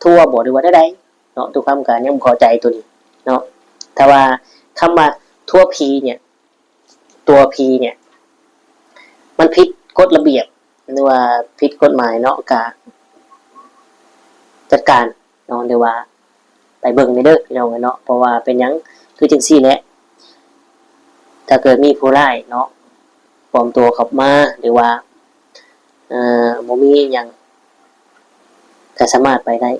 ທົວບໍ່ ຫຼືວ່າແນວໃດເນາະ? ຕຸຄຳກໍຍັງບໍ່ເຂົ້າໃຈໂຕນີ້ເນາະ. ຖ້າວ່າຄຳວ່າທົວຜີເນຍ ຕົວຜີເນຍ ມັນຜິດກົດລະບຽບ ຫຼືວ່າຜິດກົດໝາຍເນາະ ກະຈັດການເນາະ ຫຼືວ່າໄປເບິ່ງແດ່ເດີພີ່ນ້ອງເອີຍເນາະ. ເພາະວ່າເປັນຫຍັງ ຄືຈັ່ງຊີ້ແຫຼະ ຖ້າເກີດມີຜູ້ຮ້າຍເນາະ ປອມຕົວເຂົ້າມາ ຫຼືວ່າ ເອີ ບໍ່ມີຫຍັງ ກໍສາມາດໄປໄດ້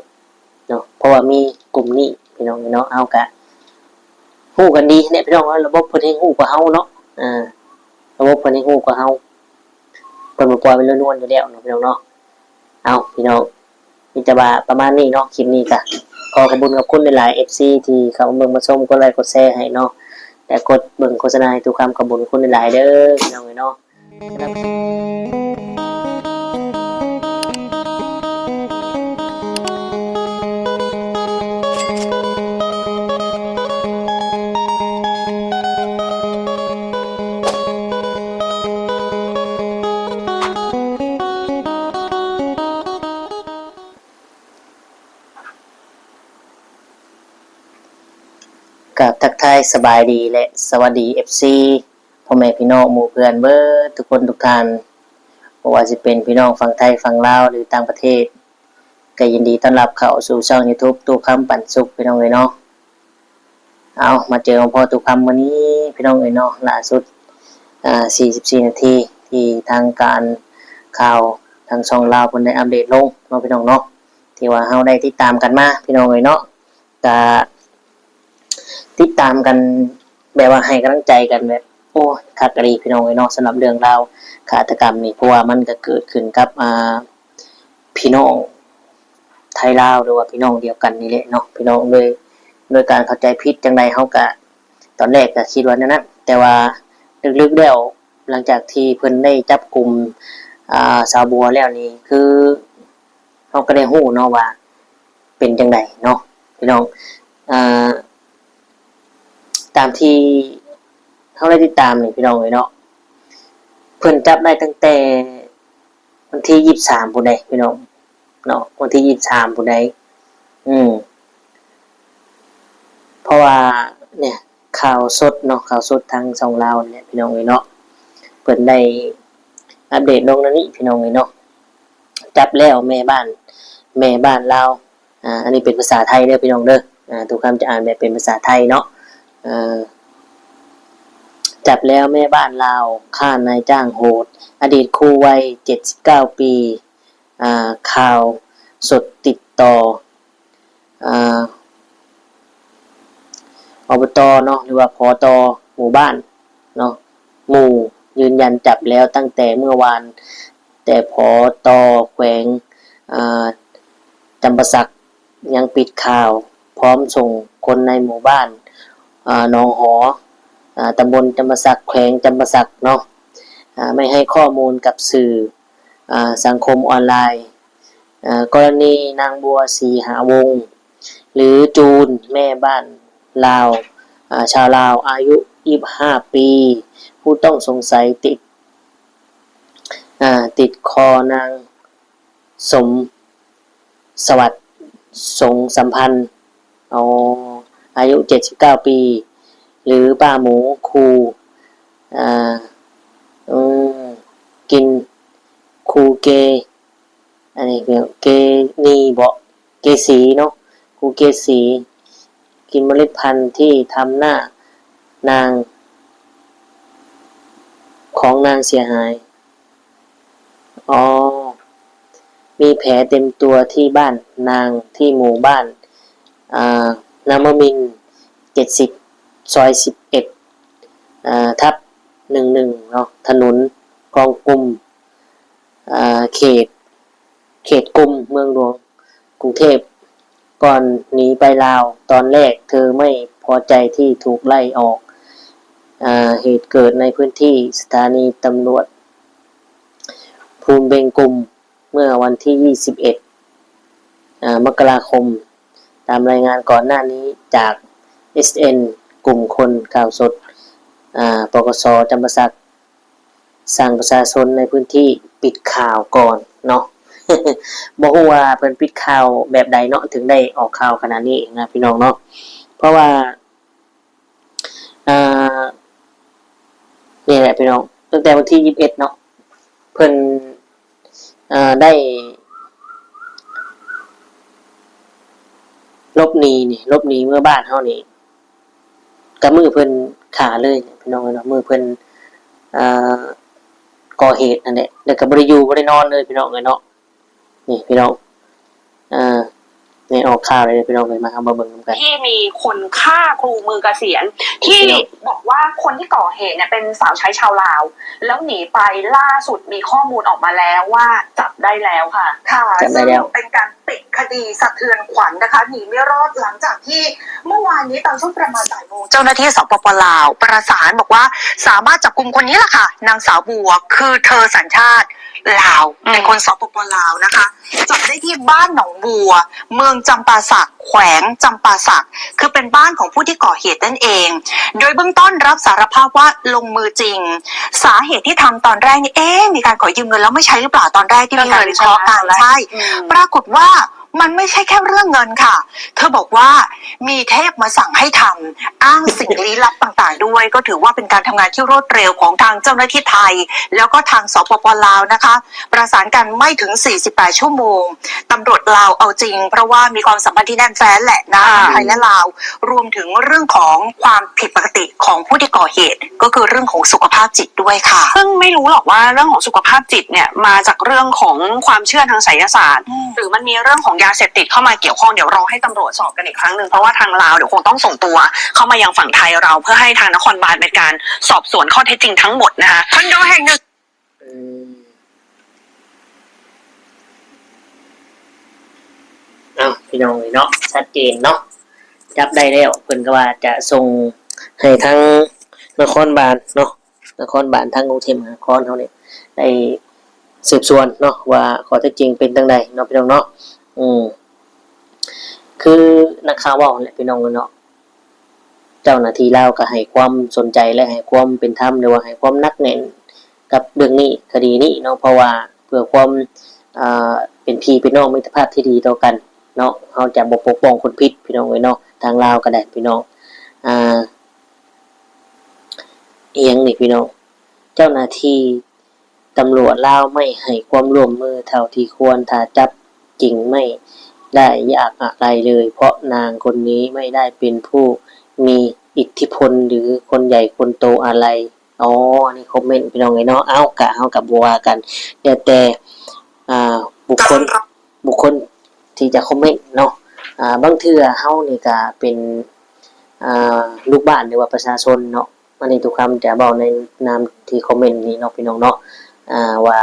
ເນາະ ເພາະວ່າມີກຸ່ມນີ້ພີ່ນ້ອງເນາະ. ເຮົາກະຮູ້ກັນດີແຫຼະພີ່ນ້ອງເນາະ ລະບົບເພິ່ນແຮ່ງຮູ້ກວ່າເຮົາເນາະ ອາ ລະບົບເພິ່ນແຮ່ງຮູ້ກວ່າເຮົາ ເພິ່ນບໍ່ປ່ອຍໄປລວຍນວນຢູ່ແລ້ວເນາະພີ່ນ້ອງເນາະ. ເອົາ ພີ່ນ້ອງ ມີແຕ່ວ່າປະມານນີ້ເນາະ ຄລິບນີ້ກະຂໍຂອບຄຸນຂອບຄຸນຫຼາຍໆ ເອັຟຊີ ທີ່ເຂົ້າມາເບິ່ງມາຊົມ ກົດໄລກົດແຊໃຫ້ເນາະ ແລະ ກົດເບິ່ງໂຄສະນາໃຫ້ທຸກຄຳ ຂອບຄຸນຂອບຄຸນຫຼາຍໆເດີພີ່ນ້ອງເອີຍເນາະ. ກາບທັກທາຍສະບາຍດີ ແລະ ສະຫວັດດີ ເອັຟຊີ ພໍ່ແມ່ພີ່ນ້ອງໝູ່ເພື່ອນເບິດທຸກຄົນທຸກທ່ານ ບໍ່ວ່າຊິເປັນພີ່ນ້ອງຝັ່ງໄທ ຝັ່ງລາວ ຫຼື ຕ່າງປະເທດ ກໍຍິນດີຕ້ອນຮັບເຂົ້າສູ່ຊ່ອງຢູທູບ ຕູ້ຄຳປັນສຸກ ພີ່ນ້ອງເອີຍເນາະ. ເອົາ ມາເຈີມາພໍ້ຕູ້ຄຳມື້ນີ້ ພີ່ນ້ອງເອີຍເນາະ. ລ່າສຸດ ອາ ສີ່ສິບສີ່ນາທີ ທີ່ທາງການຂ່າວທາງຊ່ອງລາວເພິ່ນໄດ້ອັບເດດລົງເນາະ ພີ່ນ້ອງເນາະ ທີ່ວ່າເຮົາໄດ້ຕິດຕາມກັນມາ ພີ່ນ້ອງເອີຍເນາະ. ກະຕິດຕາມກັນແບບວ່າໃຫ້ກຳລັງໃຈກັນແບບ ໂອ້ຍ ຄັກອີ່ຫຼີພີ່ນ້ອງເອີຍເນາະ ສຳລັບເລື່ອງລາວຄາດຕະກຳນີ້ ເພາະວ່າມັນກະເກີດຂຶ້ນກັບ ອາ ພີ່ນ້ອງໄທລາວ ຫຼືວ່າພີ່ນ້ອງດຽວກັນນີ້ແຫຼະເນາະ ພີ່ນ້ອງ ໂດຍ ໂດຍການເຂົ້າໃຈຜິດຈັ່ງໃດ ເຮົາກະ ຕອນແລກກະຄິດວ່າແນວນັ້ນ ແຕ່ວ່າເລິກໆແລ້ວ ຫຼັງຈາກທີ່ເພິ່ນໄດ້ຈັບກຸມ ອາ ສາວບົວແລ້ວນີ້ ຄື ເຮົາກໍໄດ້ຮູ້ເນາະວ່າເປັນຈັ່ງໃດເນາະ ພີ່ນ້ອງ. ອາ ຕາມທີ່ເຮົາໄດ້ຕິດຕາມນີ້ ພີ່ນ້ອງເອີຍເນາະ ເພິ່ນຈັບໄດ້ຕັ້ງແຕ່ວັນທີຊາວສາມພຸ້ນເດ້ ພີ່ນ້ອງເນາະ ວັນທີຊາວສາມພຸ້ນເດ້. ອືມ ເພາະວ່າ ເນຍ ຂ່າວສົດເນາະ ຂ່າວສົດທາງຊ່ອງລາວນີ້ແຫຼະ ພີ່ນ້ອງເອີຍເນາະ ເພິ່ນໄດ້ອັບເດດລົງແນວນີ້ ພີ່ນ້ອງເອີຍເນາະ. ຈັບແລ້ວແມ່ບ້ານ ແມ່ບ້ານລາວ ອາ ອັນນີ້ເປັນພາສາໄທເດີພີ່ນ້ອງເດີ ອາ ຕູ້ຄຳຈະອ່ານແບບເປັນພາສາໄທເນາະ ເອີ ຈັບແລ້ວແມ່ບ້ານລາວຂ້ານາຍຈ້າງໂຫດ ອະດີດຄູໄວເຈັດສິບເກົ້າປີ. ອາ ຂ່າວສົດຕິດຕໍ່ ອາ ອບຕ ເນາະ ຫຼືວ່າ ຜຕ ໝູ່ບ້ານເນາະ ໝູ່ ຢືນຢັນຈັບແລ້ວຕັ້ງແຕ່ເມື່ອວານ ແຕ່ ຜຕ ແຂວງ ອາ ຈຳປາສັກ ຍັງປິດຂ່າວ ພ້ອມສົ່ງຄົນໃນໝູ່ບ້ານ ອາ ໜອງຫໍ ອາ ຕຳບົນຈຳປາສັກ ແຂວງຈຳປາສັກເນາະ ອາ ໄມ່ໃຫ້ຂໍ້ມູນກັບສື່ ອາ ສັງຄົມອອນລາຍ ອາ ກໍລະນີນາງບົວ ສີຫາວົງ ຫຼື ຈູນ ແມ່ບ້ານລາວ ອາ ຊາວລາວ ອາຍຸຊາວຫ້າປີ ຜູ້ຕ້ອງສົງໄສຕິດ ອາ ຕິດຄໍນາງ ສົມສະຫວັດ ສົງສຳພັນ ອໍ ອາຍຸເຈັດສິບເກົ້າປີ ຫຼື ປ້າໝູ ຄູ ອາ ອືມ ກິນ ຄູເກ ອັນນີ້ຄືເກນີບໍ ເກສີເນາະ ຄູເກສີ ກິນເມລັດພັນທີ່ທຳໜ້ານາງ ຂອງນາງເສຍຫາຍ. ອໍ ມີແຜເຕັມຕົວທີ່ບ້ານນາງ ທີ່ໝູ່ບ້ານ ອາ ນາມະມິນ ເຈັດສິບ ຊອຍສິບເອັດ ອາ ທັບ ໜຶ່ງໜຶ່ງ ເນາະ ຖະໜົນກອງກຸມ ອາ ເຂດ ເຂດກົມ ເມືອງຫຼວງ ກຸງເທບ ກ່ອນໜີໄປລາວ. ຕອນແລກເທີໄມ່ພໍໃຈທີ່ຖືກໄລ່ອອກ. ອາ ເຫດເກີດໃນພື້ນທີ່ສະຖານີຕຳຫຼວດພູເບັງກຸມ ເມື່ອວັນທີຊາວເອັດ ອາ ມົກກະລາຄົມ. ຕາມລາຍງານກ່ອນໜ້ານີ້ຈາກ ເອສເອັນ ກຸ່ມຄົນຂ່າວສົດ ອາ ປກສ ຈຳປາສັກ ສັ່ງປະຊາຊົນໃນພື້ນທີ່ປິດຂ່າວກ່ອນເນາະ. ບໍ່ຮູ້ວ່າເພິ່ນປິດຂ່າວແບບໃດເນາະ ເຖິງໄດ້ອອກຂ່າວຂະໜາດນີ້ນະພີ່ນ້ອງເນາະ. ເພາະວ່າ ອ່າ ນີ້ແຫຼະພີ່ນ້ອງ ຕັ້ງແຕ່ວັນທີຊາວເອັດເນາະ ເພິ່ນ ອ່າ ໄດ້ຫຼົບໜີນີ້ ຫຼົບໜີເມືອບ້ານເຮົານີ້ ກະມື້ເພິ່ນຂ້າເລີຍພີ່ນ້ອງເອີຍເນາະ ມື້ເພິ່ນ ອ່າ ກໍ່ເຫດນັ້ນແຫຼະ ແລ້ວກະບໍ່ໄດ້ຢູ່ບໍ່ໄດ້ນອນເລີຍພີ່ນ້ອງເອີຍເນາະ. ນີ້ພີ່ນ້ອງ ອ່າ ນີ້ອອກຂ່າວເລີຍພີ່ນ້ອງເອີຍ ມາເຮົາມາເບິ່ງນຳກັນ. ที่มีคนฆ่าครูมือเกษียณ ที่บอกว่าคนที่ก่อเหตุเนี่ยเป็นสาวใช้ชาวลาว แล้วหนีไป ล่าสุดมีข้อมูลออกมาแล้วว่าจับได้แล้วค่ะ ค่ะ จับได้แล้ว ซึ่งเป็นการปิดคดีสะเทือนขวัญนะคะ หนีไม่รอด หลังจากที่เมื่อวานนี้ตอนช่วงประมาณบ่ายโมง เจ้าหน้าที่ สปป ลาว ประสานบอกว่าสามารถจับกุมคนนี้แหละค่ะ นางสาวบัว คือเธอสัญชาติลาว อืม เป็นคน สปป ลาวนะคะ จับได้ที่บ้านหนองบัว เมืองจำปาสัก แขวงจำปาสัก คือเป็นบ้านของผู้ที่ก่อเหตุนั่นเอง โดยเบื้องต้นรับสารภาพว่าลงมือจริง สาเหตุที่ทำตอนแรกนี่ เอ๊ะ มีการขอยืมเงินแล้วไม่ใช้หรือเปล่า ตอนแรกที่มีการวิเคราะห์กัน เรื่องเงินใช่ไหม ใช่ อืม ปรากฏว่ามันไม่ใช่แค่เรื่องเงินค่ะ เธอบอกว่ามีเทพมาสั่งให้ทำ อ้างสิ่งลี้ลับต่างๆ ด้วย ก็ถือว่าเป็นการทำงานที่รวดเร็วของทางเจ้าหน้าที่ไทย แล้วก็ทาง สปป ลาวนะคะ ประสานกันไม่ถึง สี่สิบแปด ชั่วโมง ตำรวจลาวเอาจริง เพราะว่ามีความสัมพันธ์ที่แน่นแฟ้นแหละนะ อ่า ทั้งไทยและลาว รวมถึงเรื่องของความผิดปกติของผู้ที่ก่อเหตุ ก็คือเรื่องของสุขภาพจิตด้วยค่ะ ซึ่งไม่รู้หรอกว่าเรื่องของสุขภาพจิตเนี่ยมาจากเรื่องของความเชื่อทางไสยศาสตร์ อืม หรือมันมีเรื่องของยาเสพติดเข้ามาเกี่ยวข้อง เดี๋ยวรอให้ตำรวจสอบกันอีกครั้งหนึ่ง เพราะว่าทางลาวเดี๋ยวคงต้องส่งตัวเข้ามายังฝั่งไทยเรา เพื่อให้ทางนครบาลเป็นการสอบสวนข้อเท็จจริงทั้งหมดนะคะ คอนโดแห่งหนึ่ง อืม ເອົ້າ ພີ່ນ້ອງເອີຍເນາະ ຊັດເຈນເນາະ ຈັບໄດ້ແລ້ວ ເພິ່ນກໍວ່າຈະສົ່ງໃຫ້ທາງນະຄອນບານເນາະ ນະຄອນບານທາງກຸງເທບມະຫານະຄອນເຮົານີ້ ໄດ້ສືບສວນເນາະ ວ່າຂໍ້ເທັດຈິງເປັນຈັ່ງໃດເນາະ ພີ່ນ້ອງເນາະ. ອືມ ຄືນັກຂ່າວເວົ້າຫັ້ນແຫຼະ ພີ່ນ້ອງເອີຍເນາະ. ເຈົ້າໜ້າທີ່ລາວກໍໃຫ້ຄວາມສົນໃຈ ແລະ ໃຫ້ຄວາມເປັນທຳ ຫຼືວ່າໃຫ້ຄວາມໜັກແໜ້ນກັບເລື່ອງນີ້ ຄະດີນີ້ເນາະ ເພາະວ່າເພື່ອຄວາມ ອ່າ ເປັນພີ່ເປັນນ້ອງ ມິດຕະພາບທີ່ດີຕໍ່ກັນເນາະ ເຮົາຈະບໍ່ປົກປ້ອງຄົນຜິດ ພີ່ນ້ອງເອີຍເນາະ. ທາງລາວກໍໄດ້ ພີ່ນ້ອງ ອ່າ ອີຫຍັງນີ້ ພີ່ນ້ອງ ເຈົ້າໜ້າທີ່ ຕຳຫຼວດລາວໄມ່ໃຫ້ຄວາມຮ່ວມມືເທົ່າທີ່ຄວນ, ຖ້າຈັບຈິງໄມ່ໄດ້ຍາກອະໄລເລີຍ, ເພາະນາງຄົນນີ້ໄມ່ໄດ້ເປັນຜູ້ມີອິດທິພົນ ຫຼື ຄົນໃຫຍ່ຄົນໂຕອະໄລ. ອໍ ອັນນີ້ຄອມເມັນພີ່ນ້ອງເອີຍເນາະ. ເອົ້າ ກະເຮົາກະບໍ່ວ່າກັນ ແລ້ວແຕ່ ອ່າ ບຸກຄົນ ບຸກຄົນທີ່ຈະຄອມເມັນເນາະ. ອ່າ ບາງເທື່ອເຮົານີ້ກະເປັນ ອ່າ ລູກບ້ານ ຫຼືວ່າປະຊາຊົນເນາະ. ອັນນີ້ຕຸຄຳຈະເວົ້າໃນນາມທີ່ຄອມເມັນນີ້ເນາະ ພີ່ນ້ອງເນາະ ອ່າ ວ່າ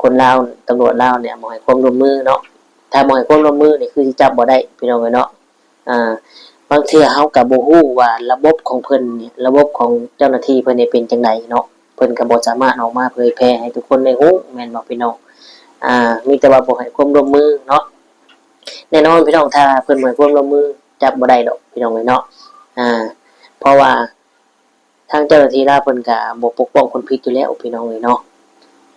ຄົນລາວ ຕຳຫຼວດລາວນີ້ບໍ່ໃຫ້ຄວາມຮ່ວມມືເນາະ. ຖ້າບໍ່ໃຫ້ຄວາມຮ່ວມມືນີ້ຄືຊິຈັບບໍ່ໄດ້ ພີ່ນ້ອງເອີຍເນາະ. ອ່າ ບາງເທື່ອເຮົາກໍບໍ່ຮູ້ວ່າລະບົບຂອງເພິ່ນນີ້ ລະບົບຂອງເຈົ້າໜ້າທີ່ເພິ່ນນີ້ເປັນຈັ່ງໃດເນາະ. ເພິ່ນກໍບໍ່ສາມາດອອກມາເຜີຍແຜ່ໃຫ້ທຸກຄົນໄດ້ຮູ້ ແມ່ນບໍ່ ພີ່ນ້ອງ? ອ່າ ມີແຕ່ວ່າບໍ່ໃຫ້ຄວາມຮ່ວມມືເນາະ. ແນ່ນອນ ພີ່ນ້ອງ ຖ້າເພິ່ນບໍ່ໃຫ້ຄວາມຮ່ວມມື ຈັບບໍ່ໄດ້ດອກ ພີ່ນ້ອງເອີຍເນາະ. ອ່າ ເພາະວ່າ ທາງເຈົ້າໜ້າທີ່ລາວເພິ່ນກະບໍ່ປົກປ້ອງຄົນຜິດຢູ່ແລ້ວ ພີ່ນ້ອງເອີຍເນາະ.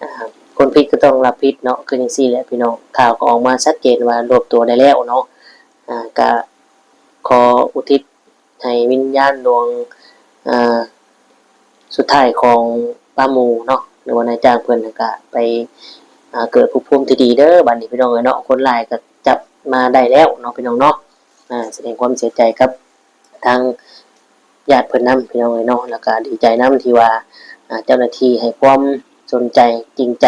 ອ່າ ຄົນຜິດກໍຕ້ອງຮັບຜິດເນາະ. ຄືຈັ່ງຊີ້ແຫຼະ ພີ່ນ້ອງ ຂ່າວກໍອອກມາຊັດເຈນວ່າລວບຕົວໄດ້ແລ້ວເນາະ. ອ່າ ກະຂໍອຸທິດໃຫ້ວິນຍານດວງ ອ່າ ສຸດທ້າຍຂອງປ້າໝູເນາະ ຫຼືວ່ານາຍຈ້າງເພິ່ນ ກະໄປ ອ່າ ເກີດພົບພູມທີ່ດີເດີ ບາດນີ້ ພີ່ນ້ອງເອີຍເນາະ. ຄົນຮ້າຍກໍຈັບມາໄດ້ແລ້ວເນາະ ພີ່ນ້ອງເນາະ. ອ່າ ສະແດງຄວາມເສຍໃຈກັບ ທາງຍາດເພິ່ນນຳ ພີ່ນ້ອງເອີຍເນາະ. ແລ້ວກະດີໃຈນຳທີ່ວ່າ ອ່າ ເຈົ້າໜ້າທີ່ໃຫ້ຄວາມສົນໃຈຈິງໃຈ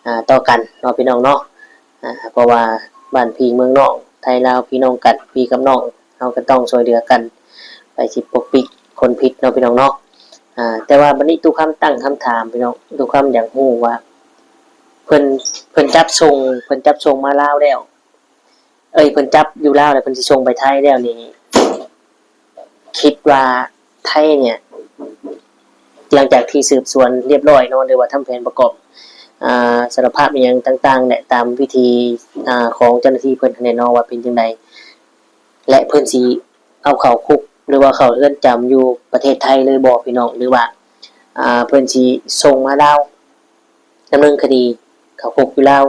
ອ່າ ຕໍ່ກັນເນາະ ພີ່ນ້ອງເນາະ. ອ່າ ເພາະວ່າບ້ານພີ່ເມືອງນ້ອງ ໄທລາວພີ່ນ້ອງກັນ ພີ່ກັບນ້ອງ ເຮົາກໍຕ້ອງຊ່ວຍເຫຼືອກັນ ໃຜຊິປົກປິດຄົນຜິດເນາະ ພີ່ນ້ອງເນາະ. ອ່າ ແຕ່ວ່າບັດນີ້ຕຸຄຳຕັ້ງຄຳຖາມ ພີ່ນ້ອງ ຕຸຄຳຢາກຮູ້ວ່າ ເພິ່ນ ເພິ່ນຈັບສົ່ງ ເພິ່ນຈັບສົ່ງມາລາວແລ້ວ ເອີຍ ເພິ່ນຈັບຢູ່ລາວແລ້ວ ເພິ່ນຊິສົ່ງໄປໄທແລ້ວນີ້ ຄິດວ່າໄທເນີ້ຍ ຫຼັງຈາກທີ່ສືບສວນລຽບລ້ອຍເນາະ ຫຼືວ່າທຳແຜນປະກອບ ອ່າ ສາລະພາບອີ່ຫຍັງຕ່າງໆ ແລະ ຕາມວິທີ ອ່າ ຂອງເຈົ້າໜ້າທີ່ເພິ່ນຫັ້ນແຫຼະເນາະ ວ່າເປັນຈັ່ງໃດ ແລະ ເພິ່ນຊິເອົາເຂົ້າຄຸກ ຫຼືວ່າເຂົ້າເຮືອນຈຳຢູ່ປະເທດໄທເລີຍບໍ່ ພີ່ນ້ອງ ຫຼືວ່າ ອ່າ ເພິ່ນຊິສົ່ງມາລາວ ດຳເນີນຄະດີເຂົ້າຄຸກຢູ່ລາວ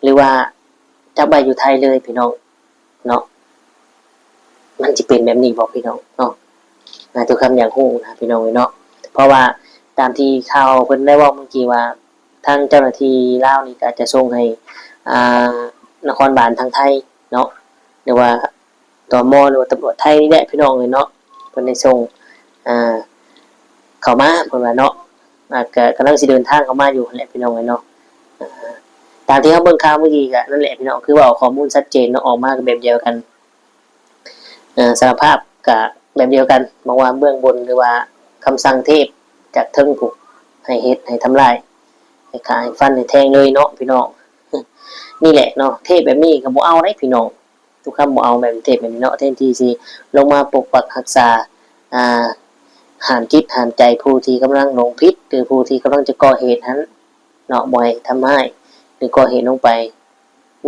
ຫຼືວ່າຈັບໄວ້ຢູ່ໄທເລີຍພີ່ນ້ອງເນາະ? ມັນຊິເປັນແບບນີ້ບໍ່ພີ່ນ້ອງເນາະ? ອ່າ ທຸກຄຳຢາກຮູ້ນະພີ່ນ້ອງເອີຍເນາະ, ເພາະວ່າຕາມທີ່ຂ່າວເພິ່ນໄດ້ເວົ້າເມື່ອກີ້ວ່າ ທາງເຈົ້າໜ້າທີ່ລາວນີ້ກໍອາດຈະສົ່ງໃຫ້ ອ່າ ນະຄອນບານທາງໄທເນາະ ຫຼືວ່າ ຕມ ຫຼືວ່າຕຳຫຼວດໄທນີ້ແຫຼະພີ່ນ້ອງເອີຍເນາະ, ເພິ່ນໄດ້ສົ່ງ ອ່າ ເຂົ້າມາ ເພິ່ນວ່າເນາະ, ອ່າ ກະກຳລັງຊິເດີນທາງເຂົ້າມາຢູ່ຫັ້ນແຫຼະພີ່ນ້ອງເອີຍເນາະ. ອ່າ ຕາມທີ່ເຮົາເບິ່ງຂ່າວເມື່ອກີ້ກະນັ້ນແຫຼະພີ່ນ້ອງ, ຄືເວົ້າຂໍ້ມູນຊັດເຈນເນາະ, ອອກມາກໍແບບດຽວກັນ ເອີ ສາລະພາບກະແບບດຽວກັນ, ບອກວ່າເບື້ອງບົນ ຫຼືວ່າຄຳສັ່ງເທບຈາກເທິງພຸ້ນ ໃຫ້ເຮັດ ໃຫ້ທຳລາຍ ໃຫ້ຂ້າ ໃຫ້ຟັນ ໃຫ້ແທງເລີຍເນາະພີ່ນ້ອງ. ນີ້ແຫຼະເນາະ, ເທບແບບນີ້ກໍບໍ່ເອົາເດ້ພີ່ນ້ອງ. ທຸກຄຳບໍ່ເອົາແບບເທບແບບນີ້ເນາະ, ແທນທີ່ຊິລົງມາປົກປັກຮັກສາ ອ່າ ຫ້າມຈິດຫ້າມໃຈຜູ້ທີ່ກຳລັງຫຼົງຜິດ ຫຼືຜູ້ທີ່ກຳລັງຈະກໍ່ເຫດຫັ້ນເນາະ, ບໍ່ໃຫ້ທຳຮ້າຍ ຫຼືກໍ່ເຫດລົງໄປ.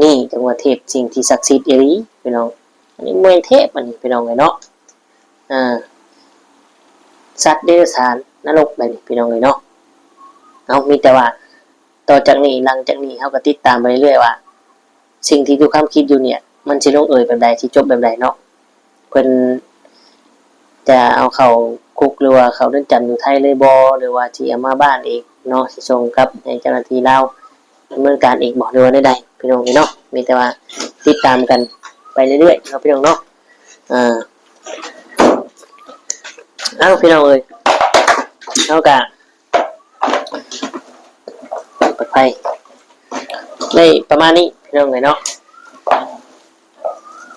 ນີ້ຈັ່ງວ່າເທບ ສິ່ງທີ່ສັກສິດອີ່ຫຼີພີ່ນ້ອງ. ອັນນີ້ບໍ່ແມ່ນເທບ ອັນນີ້ພີ່ນ້ອງເອີຍເນາະ, ອ່າ ສັດເດຍລະສານນະລົກແບບນີ້ພີ່ນ້ອງເອີຍເນາະ. ເອົາ ມີແຕ່ວ່າຕໍ່ຈາກນີ້ ຫຼັງຈາກນີ້ເຮົາກໍຕິດຕາມໄປເລື້ອຍໆວ່າ ສິ່ງທີ່ຕຸຄຳຄິດຢູ່ນີ້ ມັນຊິລົງເອຍແບບໃດ ຊິຈົບແບບໃດເນາະ. ເພິ່ນຈະເອົາເຂົ້າຄຸກ ຫຼືວ່າເຂົ້າເຮືອນຈຳຢູ່ໄທເລີຍບໍ່ ຫຼືວ່າຊິເອົາມາບ້ານອີກເນາະ, ຊິສົ່ງກັບໃຫ້ເຈົ້າໜ້າທີ່ລາວດຳເນີນການອີກບໍ່ ຫຼືວ່າແນວໃດ ພີ່ນ້ອງເອີຍເນາະ. ມີແຕ່ວ່າຕິດຕາມກັນໄປເລື້ອຍໆເນາະ ພີ່ນ້ອງເນາະ. ເອົາ ພີ່ນ້ອງເອີຍ ເຮົາກະ ປອດໄພ ໄດ້ປະມານນີ້ພີ່ນ້ອງເອີຍເນາະ.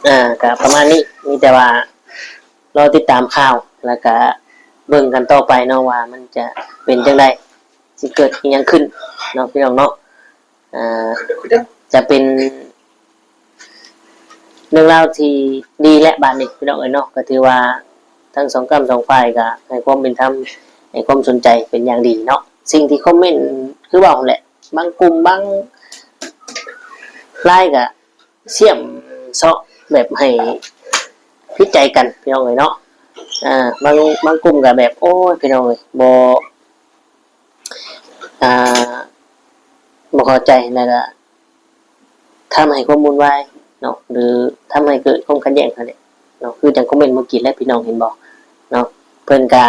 ອ່າ ກະປະມານນີ້ ມີແຕ່ວ່າລໍຕິດຕາມຂ່າວ ແລ້ວກະເບິ່ງກັນຕໍ່ໄປເນາະ ວ່າມັນຈະເປັນຈັ່ງໃດ ຊິເກີດອີ່ຫຍັງຂຶ້ນເນາະ ພີ່ນ້ອງເນາະ. ອ່າ ຈະເປັນເລື່ອງລາວທີ່ດີແຫຼະບາດນີ້ ພີ່ນ້ອງເອີຍເນາະ. ກໍຖືວ່າທັງສອງກ້ຳສອງຝ່າຍກໍໃຫ້ຄວາມເປັນທຳ ໃຫ້ຄວາມສົນໃຈເປັນຢ່າງດີເນາະ. ສິ່ງທີ່ຄອມເມັນຄືເວົ້າຫັ້ນແຫຼະ ບາງກຸ່ມບາງລາຍກໍສ່ຽມເຊາະແບບໃຫ້ຜິດໃຈກັນ ພີ່ນ້ອງເອີຍເນາະ. ອ່າ ບາງ ບາງກຸ່ມກໍແບບ ໂອ້ຍ ພີ່ນ້ອງເອີຍ ບໍ່ ອ່າ ບໍ່ເຂົ້າໃຈ ແລ້ວກະທຳໃຫ້ຄວາມວຸ່ນວາຍເນາະ ຫຼືທຳໃຫ້ເກີດຄວາມຂັດແຍ່ງຫັ້ນແຫຼະເນາະ. ຄືຈັ່ງຄອມເມັນເມື່ອກີ້ແຫຼະ ພີ່ນ້ອງເຫັນບໍ່ເນາະ, ເພິ່ນກະ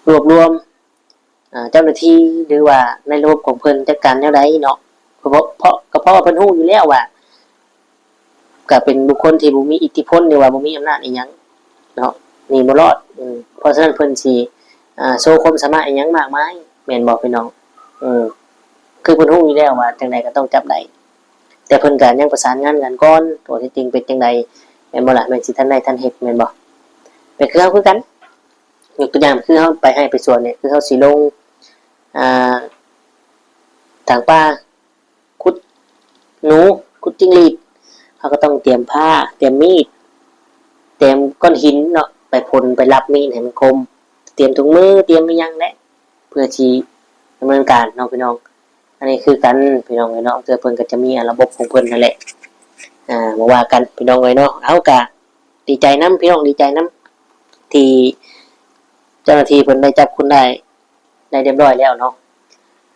ລວບລວມ ອ່າ ເຈົ້າໜ້າທີ່ ຫຼືວ່າໃນລະບົບຂອງເພິ່ນຈັດການແນວໃດເນາະ. ເພາະ ເພາະ ກໍເພາະວ່າເພິ່ນຮູ້ຢູ່ແລ້ວວ່າ ກໍເປັນບຸກຄົນທີ່ບໍ່ມີອິດທິພົນ ຫຼືວ່າບໍ່ມີອຳນາດອີ່ຫຍັງເນາະ ໜີບໍ່ລອດ. ເພາະສະນັ້ນເພິ່ນຊິ ອ່າ ໂຊຄວາມສາມາດອີ່ຫຍັງມາກມາຍ ແມ່ນບໍ່ພີ່ນ້ອງ? ເອີ ຄືເພິ່ນຮູ້ຢູ່ແລ້ວວ່າຈັ່ງໃດກໍຕ້ອງຈັບໄດ້, ແຕ່ເພິ່ນກໍຍັງປະສານງານກັນກ່ອນ ຕົວທີ່ຈິງເປັນຈັ່ງໃດ ແມ່ນບໍ່ລະ? ແມ່ນຊິທັນໄດ້ທັນເຮັດ ແມ່ນບໍ່? ແມ່ນຄືເຮົາຄືກັນ ຍົກຕົວຢ່າງຄືເຮົາໄປໄຮ່ໄປສວນນີ້ ຄືເຮົາຊິລົງ ອ່າ ຖາງປ່າ ຂຸດໜູ ຂຸດຈິ້ງຫຼີດ ເຮົາກໍຕ້ອງຕຽມພ້າ ຕຽມມີດ ຕຽມກ້ອນຫີນເນາະ ໄປພົນໄປລັບມີດໃຫ້ມັນຄົມ ຕຽມຖົງມື ຕຽມອີ່ຫຍັງແຫຼະ ເພື່ອຊິດຳເນີນການເນາະພີ່ນ້ອງ. ອັນນີ້ຄືກັນພີ່ນ້ອງເອີຍເນາະ, ເທື່ອເພິ່ນກໍຈະມີ ອ່າ ລະບົບຂອງເພິ່ນຫັ້ນແຫຼະ ອ່າ ບໍ່ວ່າກັນພີ່ນ້ອງເອີຍເນາະ. ເຮົາກໍດີໃຈນຳພີ່ນ້ອງ ດີໃຈນຳທີ່ເຈົ້າໜ້າທີ່ເພິ່ນໄດ້ຈັບຄົນໄດ້ ໄດ້ຮຽບຮ້ອຍແລ້ວເນາະ.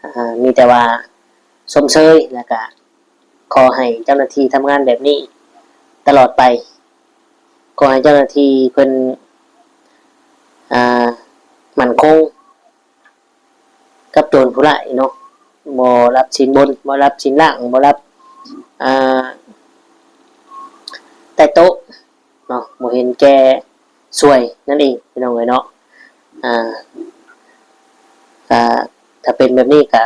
ອ່າ ມີແຕ່ວ່າຊົມເຊີຍ ແລ້ວກະຂໍໃຫ້ເຈົ້າໜ້າທີ່ທຳງານແບບນີ້ຕະຫຼອດໄປ, ຂໍໃຫ້ເຈົ້າໜ້າທີ່ເພິ່ນ ອ່າ ໝັ້ນຄົງກັບໂຈນຜູ້ຮ້າຍເນາະ, ບໍ່ລັບສິນບົນ ບໍ່ລັບສິນລ່າງ ບໍ່ລັບ ອ່າ ໃຕ້ໂຕະ ເນາະ, ບໍ່ເຫັນແກ່ສ່ວຍນັ້ນເອງ ພີ່ນ້ອງເອີຍເນາະ. ອ່າ ກະຖ້າເປັນແບບນີ້ກະ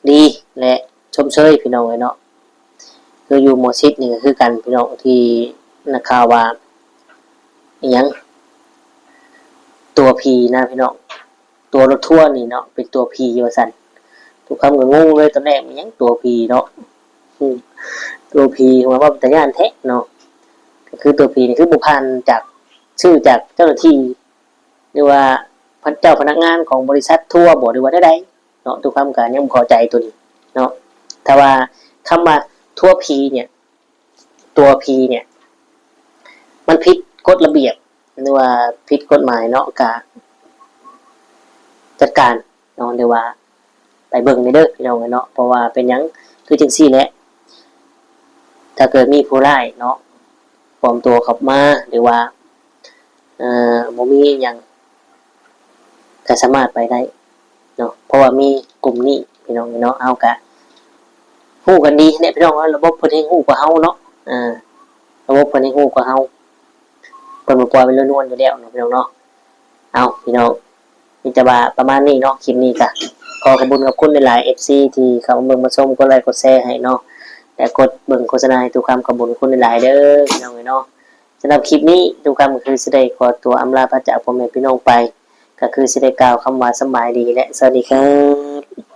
ດີ ແລະ ຊົມເຊີຍ ພີ່ນ້ອງເອີຍເນາະ. ຄືຢູ່ໝໍຊິດນີ້ກໍຄືກັນ ພີ່ນ້ອງ, ທີ່ນັກຂ່າວວ່າ ອີ່ຫຍັງ ຕົວຜີນະ ພີ່ນ້ອງ. ຕົວລົດທົວນີ້ເນາະ ເປັນຕົວຜີວ່າຊັ້ນ. ທຸກຄຳກໍງົງເລີຍຕອນແລກ ແມ່ນຫຍັງຕົວຜີເນາະ. ອືມ ຕົວຜີ ວ່າເປັນຕາຢ້ານແທ້ເນາະ. ກໍຄືຕົວຜີນີ້ຄືບໍ່ຜ່ານຈາກ ຊື່ຈາກເຈົ້າໜ້າທີ່ ຫຼືວ່າພະເຈົ້າພະນັກງານຂອງບໍລິສັດທົວບໍ ຫຼືວ່າແນວໃດເນາະ. ທຸກຄຳກໍຍັງບໍ່ເຂົ້າໃຈຕົວນີ້ເນາະ. ຖ້າວ່າຄຳວ່າທົວຜີນີ້ ຕົວຜີນີ້ ມັນຜິດກົດລະບຽບ ຫຼືວ່າຜິດກົດໝາຍເນາະ ກະຈັດການເນາະ ຫຼືວ່າໄປ ປເບິ່ງແດ່ເດີພີ່ນ້ອງເອີຍເນາະ. ເພາະວ່າເປັນຫຍັງຄືຈັ່ງຊີ້ແຫຼະ ຖ້າເກີດມີຜູ້ຮ້າຍເນາະ ປອມຕົວເຂົ້າມາ ຫຼືວ່າ ເອີ ບໍ່ມີຫຍັງ ກໍສາມາດໄປໄດ້ເນາະ ເພາະວ່າມີກຸ່ມນີ້ພີ່ນ້ອງເນາະ. ເຮົາກະຮູ້ກັນດີແຫຼະພີ່ນ້ອງເນາະ ລະບົບເພິ່ນແຮ່ງຮູ້ກວ່າເຮົາເນາະ ເອີ ລະບົບເພິ່ນແຮ່ງຮູ້ກວ່າເຮົາ ເພິ່ນບໍ່ປ່ອຍໄປລວນໆຢູ່ແລ້ວເນາະພີ່ນ້ອງເນາະ. ເອົາ ພີ່ນ້ອງ ມີແຕ່ວ່າປະມານນີ້ເນາະ ຄລິບນີ້ກະຂໍຂອບຄຸນຂອບຄຸນຫຼາຍໆ ເອັຟຊີ ທີ່ເຂົ້າມາເບິ່ງມາຊົມ ກົດໄລກົດແຊໃຫ້ເນາະ ແລະ ກົດເບິ່ງໂຄສະນາໃຫ້ຕຸຄຳ ຂອບຄຸນຫຼາຍໆເດີພີ່ນ້ອງເອີຍເນາະ. ສຳລັບຄລິບນີ້ ຕຸຄຳກໍຄືຊິໄດ້ຂໍຕົວອຳລາພາຈາກພໍ່ແມ່ພີ່ນ້ອງໄປ ກໍຄືຊິໄດ້ກ່າວຄຳວ່າສຳບາຍດີ ແລະ ສະຫວັດດີຄັບ.